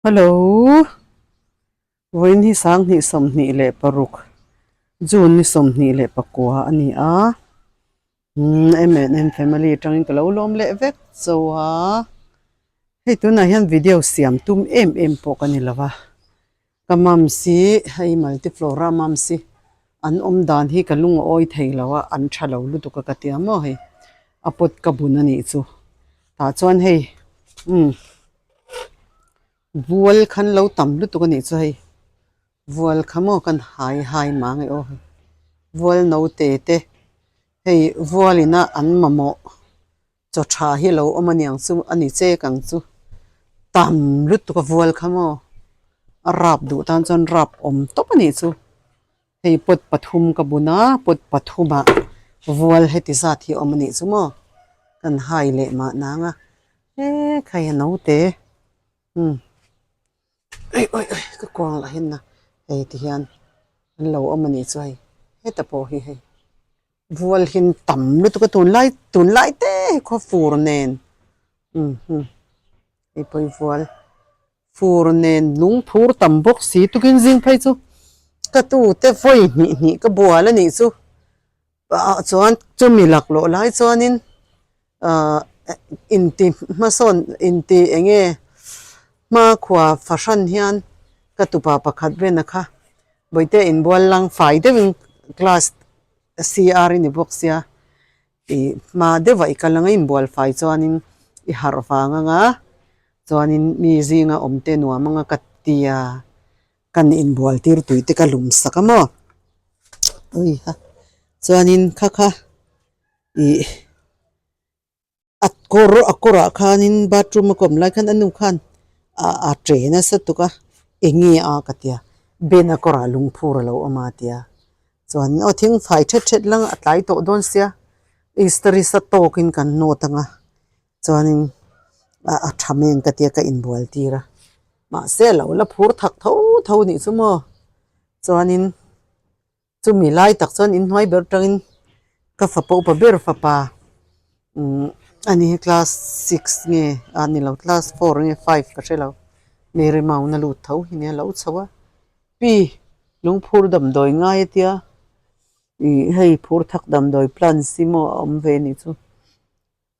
Hello vawiin hi sanghnih 26 June ni 24 a ni a umm M and M family atangin ka lo lawm leh vek chauh a hei tunah hian video siam tum em em pawh ka ni lo va. Ka mums hi hei multiflora mums hi an awm dan hi ka lung a awi thei lo a an tha lo lutuk a ka tia maw hei a pot ka bun a nih chu tah chuan hei umm vual khan lo tam lutuk a nih chu hei vual kha maw kan hai hai mang e aw hei vual naute te hei vual ina an mamawh. Chaw tha hi lo awm aniang chu a ni chek ang chu tam lutuk a vual kha maw a rap duh tan chuan rap awm tawp a nih chu hei pot pathum ka bun a pot pathum ah vual heti zat hi a awm a nih chu maw kan hai leh mah nang a he khai a naute umm awi awi awi ka kuang lah hian na hei ti hian an lo awm a nih chu hei heta pawh hi hei. Vual hin tam lutuk a tunlai tunlai te hi khaw fur nen umm hum hei pawh hi vual fur nen lung phur tam bawk si tukin zing phei chu ka tu te vawi hnih hnih ka bual a nih chu ah chuan chumi laklawh lai chuanin ah inti hmasawn inti eng nge hmakhua fahran hian ka tupa pakhat ven a kha Bawihte inbual lang fai deuhin class CR i ni bawk sia ih hma deuhah i kal ang a inbual fai chuanin i harh vang ang a chuanin mi zinga awm te nuam ang a ka ti a kan inbual tir tui te ka lum sak a maw uiha chuanin kha kha ih. A kawr a kawrah khanin bathroom a kawm lai khan a nu khan ah a che nasa tuk a eng nge a ka tia ben a kawrah lungphur a lo awm a tia chuanin aw thing fai thet thet lang a tlai tawh dawn sia easterist a tawkin kan nawt ang a chuanin a tha mai ang ka tia ka inbual tir a mahse a lo la phur thak tho tho a nih chu maw chuanin. Chumi lai tak chuan inhnuai ber tangin ka fapa upa ber fapa umm ani hi class six nge ah ni lo class four nge five ka hre lo Mary Mauna lut tho hi nia lo chho a pi lungphur damdawi ngai a tia ih hei phur thak damdawi plants hi maw a awm ve a nih chu.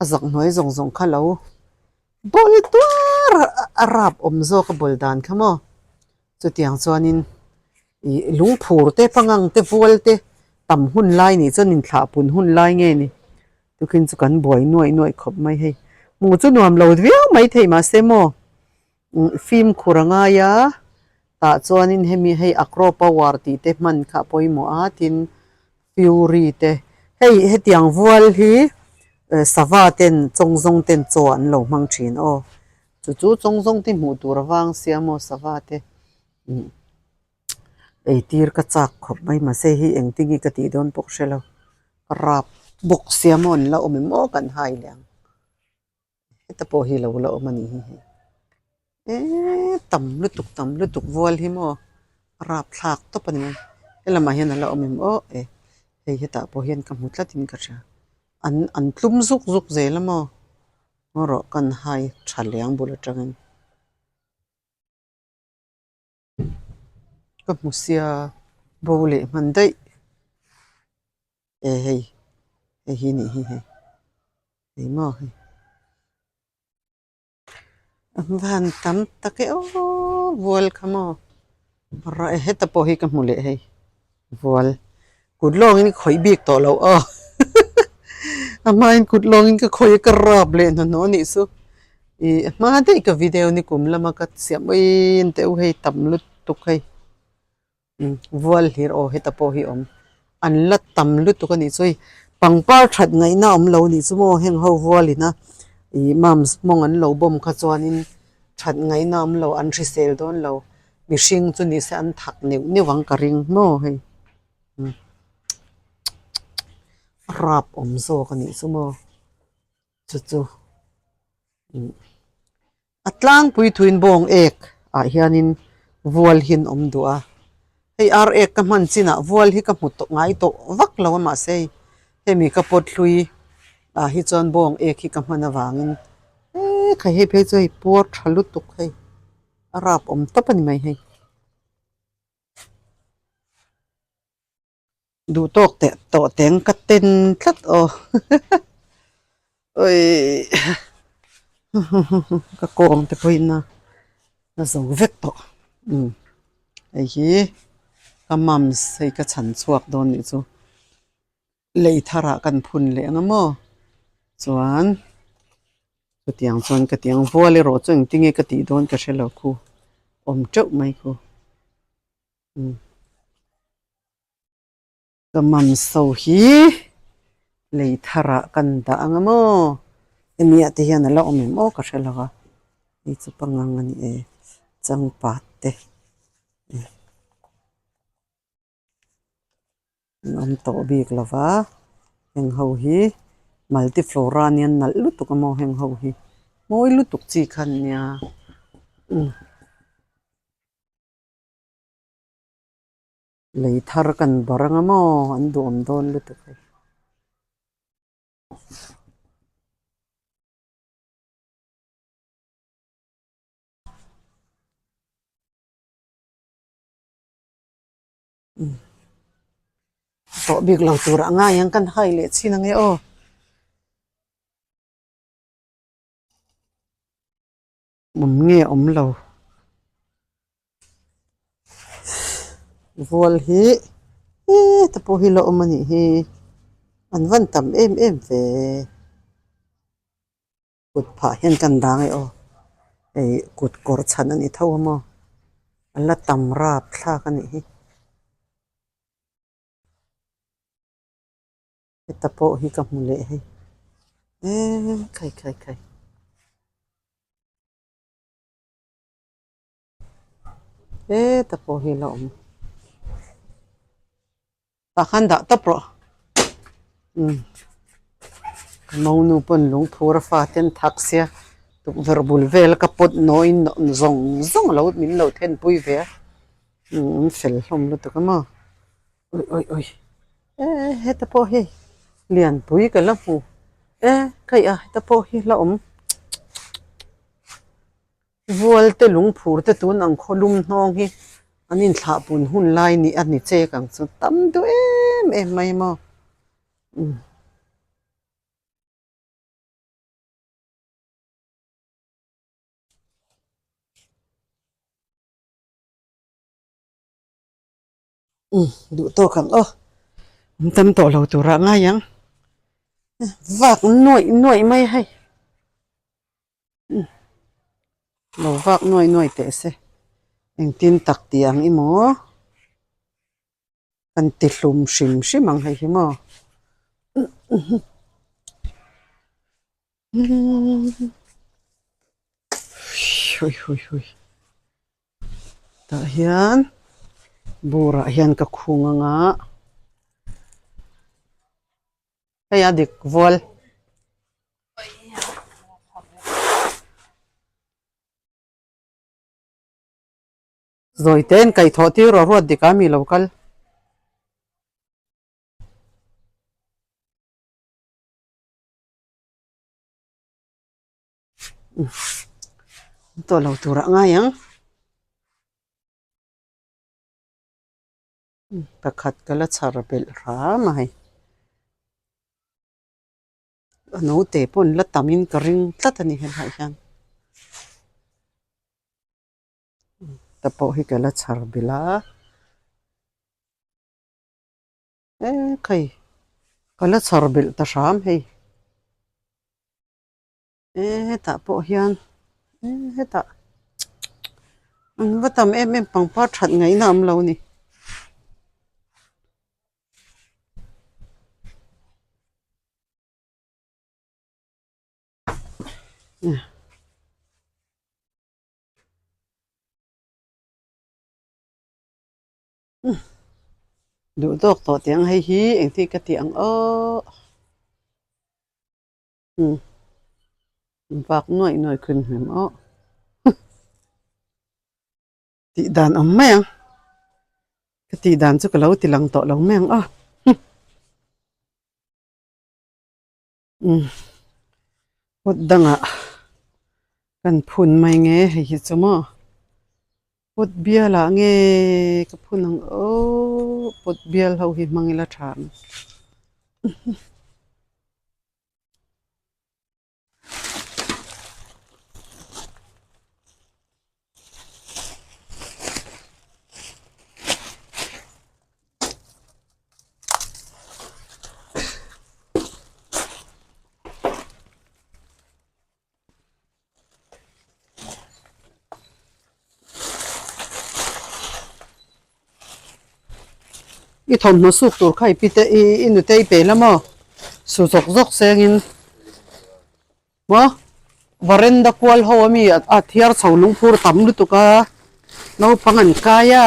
A zak hnuai zawng zawng kha lo bawl tuar a rap awm zawk a bawl dan kha maw chutiang chuanin ih lungphur te pangang te vual te tam hun lai nih chuan inthlah pun hun lai nge ni tukin chu kan buai nuaih nuaih khawp mai hei hmuh chu nuam lo viau mai thei mahse maw fimkhur a ngai a tah chuanin hemi hei acro power tih te hman kha a pawimawh a tin fury te hei hetiang vual hi sava ten chawng zawng ten chaw an lo hmang thin aw chu chu chawng zawng te hmuh tur avang sia maw sava te eitir ka chak khawp mai mahse hei engtin nge ka tih dawn pawh ka hre lo rap bawk sia maw an la awm em aw kan hai leh ang. Heta pawh hi lo la awm a nih hi hei eee tam lutuk tam lutuk vual hi maw a rapthlak tawp a ni mai helamah hian a la awm em aw e hei hetah pawh hian ka hmu tlat in ka hria an an tlum zuk zuk zel a maw ngaw rawh kan hai tha leh ang bul atangin. Ka hmu sia bo leh hman daih e hei hei hi nih hi hei hei maw hei a van tam tak e aw vual kha maw heta pawh hi ka hmu leh hei vual kut lawngin ka khawih bik tawh lo aw a hmain kut lawngin ka khawih a ka rap leh hnahnawh a nih chu ih a hma daih ka video ni kum lama ka siam awiin teh u hei tam lutuk hei vual hlir aw heta pawh hi awm an la tam lutuk a nih chu hei pangpar that ngaihna awm lo nih chu maw heng ho vualin a ih mums mawng an lo bawm kha chuanin that ngaihna awm lo an hrisel dawn lo. Mihring chu ni se an thak neuh neuh ang ka ring maw hei a rap awm zawk a nih chu maw chu chu a tlangpui thuin bawng ek ah hianin vual hi an awm duh a hei ar ek ka hman chinah vual hi ka hmu tawh ngai tawh vak lo a mahse hei hemi ka pawt hlui ah hi chuan bawng ek hi ka hman avangin e khai hei phei chu hei puar tha lutuk hei. A rap awm tawp a ni mai hei. Duh tawk teh tawh teng ka ten tlat aw awii ka kawng te pawhin a a zo vek tawh umm hei hi ka mums hei ka chhan chhuak dawn nih chu lei tharah kan phun leh ang a maw chuan chutiang chuan ka ti ang vual erawh chu engtin nge ka tih dawn ka hre lo khu awm teuh mai khu. Ka mamso hi lei tharah kan dah ang a maw hemi ah te hian a la awm em aw ka hre lo a hei chu pangang a ni e changpat te an awm tawh bik lo va heng ho hi multiflora ania nalh lutuk a maw heng ho hi mawi lutuk chi kha an nia. Lei thar kan bar anga maw an duhawm dawn lutuk hei. Tawh bik lo tur a ngai ang kan hai leh chin ange aw. Awm nge awm lo. Vual hi heta pawh hi la awm a nih hi. An van tam em em ve. Kut phah hian kan dang e aw. Hei kut kawr chhan a ni tho a maw. A la tam rap thlak a nih hi. Heta pawh hi ka hmu leh hei eee khai khai khai heta pawh hi la awm tah khan dah tawp rawh umm ka monu pawn lungphur a fate an thak sia tukverh bul vel ka pawt nawiin zawng zawng lo min lo thenpui ve a umm an fel hlawm lutuk a maw. Ui ui ui e heta pawh hi lianpui ka la hmu e kaih a heta pawh hi la awm vual te lungphur te tun ang khaw lum hnawng hi an inthlah pun hun lai ni a ni chek ang chu tam duh em em mai maw umm. Umm duh tawk ang aw an tam tawh lo turah ngai ang vak nuaih nuaih mai hei umm lo vak nuaih nuaih teh se engtin tak tih ang i maw kan ti hlum hrim hrim ang hei hi maw. Tah hian burah hian ka khung anga hei a dik vual. Zawi tein kaihthawh tir rawh ruat dik a mi lo kal. Tawh lo tur ah ngai ang pakhat ka la chhar belh hram a hei a naute pawh an la tam in ka ring tlat a ni helaiah hian ta pawh hi ka la chhar belh a. E khai ka la chhar belh ta hram hei e hetah pawh hian e hetah an va tam em em pangpar that ngaihna awm lo a ni. Duh tawk tawh teh ang hei hi engtin ka tih ang aw umm vak nuaih nuaih khun hmel aw tih dan awm mai ang ka tih dan chu ka lo ti lang tawh lo mai ang aw umm kut dangah kan phun mai nge hei hi chu maw. Pot bialah nge ka phun ang aw pot bial ho hi hmang ila tha ang. I thawmhnaw suk tur kha i pite i i nute i pe la maw su zawk zawk sengin maw varenda kual ho ami a thiar chho lungphur tam lutuk a naupang an kai a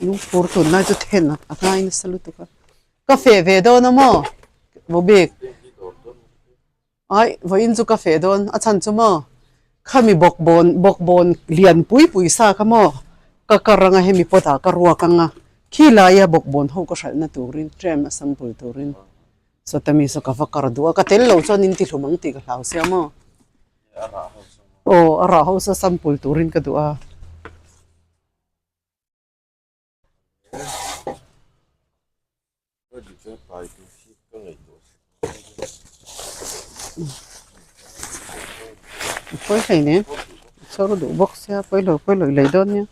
lungphur tunlai chu then a ngai nasa lutuk a ka feh ve dawn a maw bawbik. Ai, vawiin chu ka feh dawn. A chhan chu maw? Khami bawkbawn, bawkbawn lian pui pui sa kha maw? Ka kar anga hemi pot ah ka ruak anga khi laia bawkbawn ho ka hralhna turin tlem a sample turin sawta mi saw ka va kar duh a, ka tel lo chuan in ti hlum ang tih ka hlau sia maw? Aw, a rah ho saw sample turin ka duh a. Pawi hlei nen chhawr duh bawk sia pawi lo pawi lo i lei dawn nia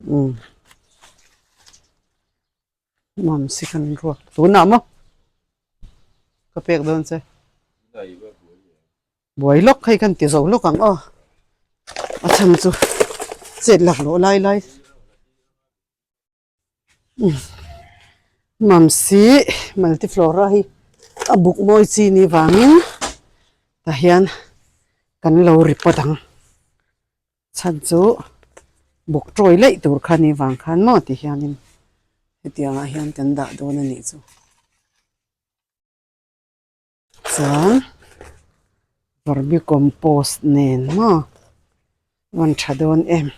umm nuam si kan ruak tunah maw ka pek dawn che. Buai lawk hei kan ti zo lawk ang aw a chhan chu chet lak loh lai lai Mamsi multiflora hi a buk mawi chi ni vangin tah hian kan lo report ang chhan chu buk tawi laih tur kha ni vang khan maw ti hianin hetiangah hian kan dah dawn a nih chu. Chuan vermicompost nen maw rawn tha dawn em.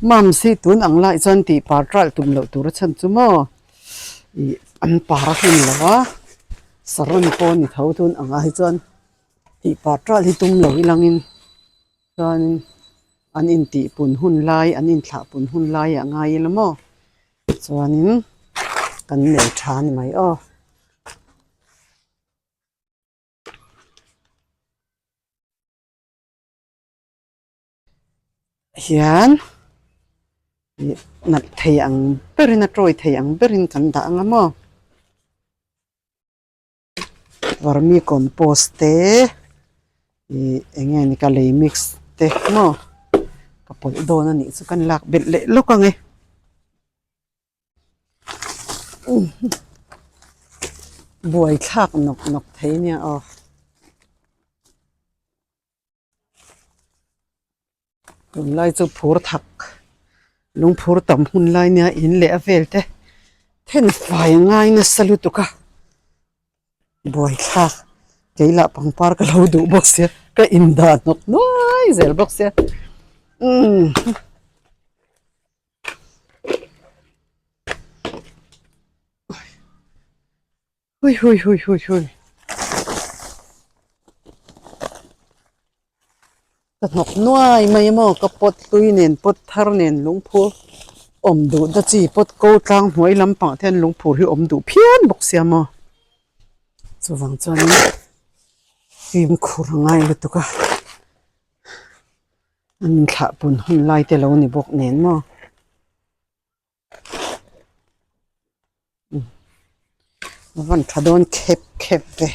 Mums hi tun ang lai chuan tih par ṭalh tum loh tur a chhan chu maw ih an par a hun lo a saron pawh ni tho tun ang ai chuan tih par ṭalh hi tum lo ilangin. Chuanin an intih pun hun lai an inthlah pun hun lai ah ngai ila maw chuanin kan nei tha a ni mai aw. Hian ih nalh thei ang berin a tawi thei ang berin kan dah ang a maw. Vermicompost te ih eng nge ni ka lei mix te maw ka pawlh dawn a nih chu kan lak belh leh lawk ang e buai thlak nawk nawk thei nia aw. Tunlai chu phur thak lungphur tam hun lai nia in leh a vel te then fai a ngai nasa lutuk a buaithlak kei lah pangpar ka lo duh bawk sia ka indah hnawk nuai zel bawk sia umm. Hui hui hui hui hui. Ka hnawk nuai mai maw ka pot hlui nen pot thar nen lungphur awm duh na chi pot ko tlang hnuai lampang te hian lungphur hi awm duh phian bawk sia maw chuvang chuanin fimkhur a ngai lutuk a an inthlah pun hun lai te lo ni bawk nen maw. A van tha dawn khep khep ve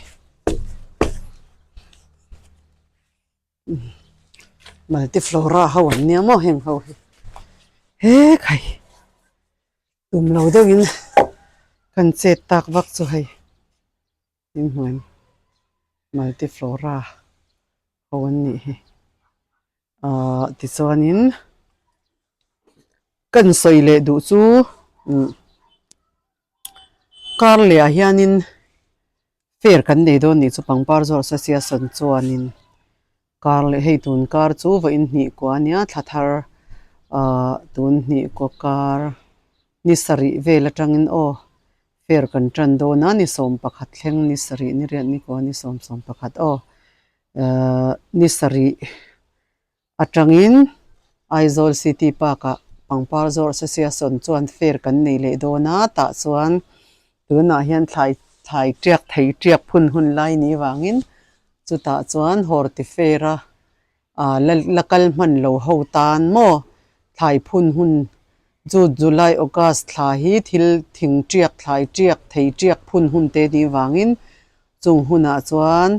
multiflora ho an nia maw heng ho hi he khai tum lo deuhin kan chet tak vak chu hei inhnuai multiflora ho an nih hi ahh tichuanin. Kan sawi leh duh chu kar leh ah hianin fair kan nei dawn nih chu pangpar zawrh association chuanin kar leh hei tun kar chu vawiin hnih kua ania thla thar ahh tun hnih kua kar ni sarih vel atangin aw. Fair kan tan dawn a ni 11 thleng ni sarih ni riat ni kua ni sawm 11 aw ehh ni sarih atangin Aizawl City Park ah pangpar zawrh association chuan fair kan nei leh dawn a tah chuan tunah hian thlai thlai tiak thei tiak phun hun lai ni vangin chutah chuan horti fair a ah la la kal hman lo ho tan maw thlai phun hun June July August thla hi thil thing tiak thlai tiak thei tiak phun hun te ni vangin chung hunah chuan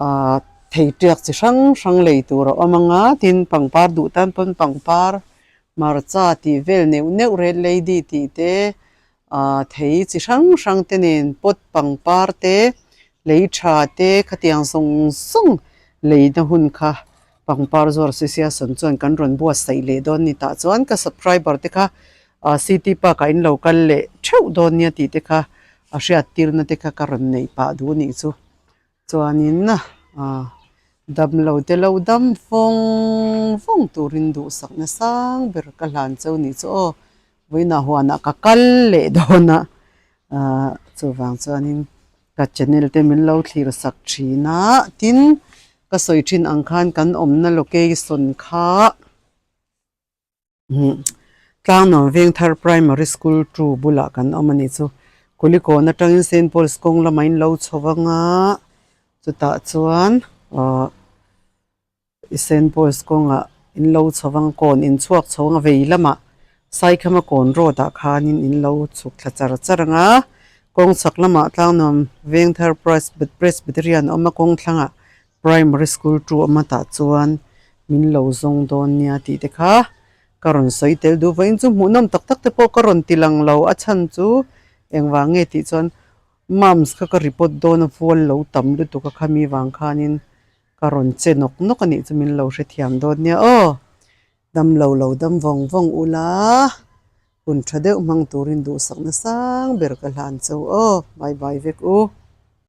ah thei tiak chi hrang hrang lei tur a awm ang a tin pangpar duh tan pawn pangpar hmarcha tih vel neuh neuh red lady tih te ah thei chi hrang hrang te nen pot pangpar te lei tha te khatiang zawng zawng leina hun kha pangpar zuar association chuan kan rawn buatsaih leh dawn ni tah chuan ka subscriber te kha ah city park ah in lo kal leh theuh dawn nia tih te kha a hriat tirna te kha ka rawn neih pah duh anih chu chuanin ah damlo te lo dam vawng vawng turin duhsakna sang ber ka hlan cheu anih chu aw vawiinah huanah ka kal leh dawn a ah chuvang chuanin ka channel te min lo thlir sak thin a tin ka sawi thin ang khan kan awmna location kha Tlangnuam Vengthar Primary School 2 bulah kan awm a nih chu. Kulikawn atangin Saint Paul's kawng lamah in lo chho vang a, chutah chuan ahh Saint Paul's kawngah in lo chho vang a, kawn in chhuak chho ang a vei lamah Saikhama kawn road ah khanin in lo chhuk thla char char ang a, kawng chhak lamah Tlangnuam Vengthar Presbyterian a awm a, kawng thlangah Primary school 2 awm atah chuan min lo zawng dawn nia tih te kha ka rawn sawi tel duh vawiin chu hmuhnawm tak tak te pawh ka rawn ti lang lo a chhan chu engvang nge tih chuan mums kha ka report dawn a vual lo tam lutuk a khami vang khanin ka rawn che nawk nawk a nih chu min lo hrethiam dawn nia aw dam lo lo dam vawng vawng ula hun tha deuh hmang turin duhsakna sang ber ka hlan chau aw bye bye vek u.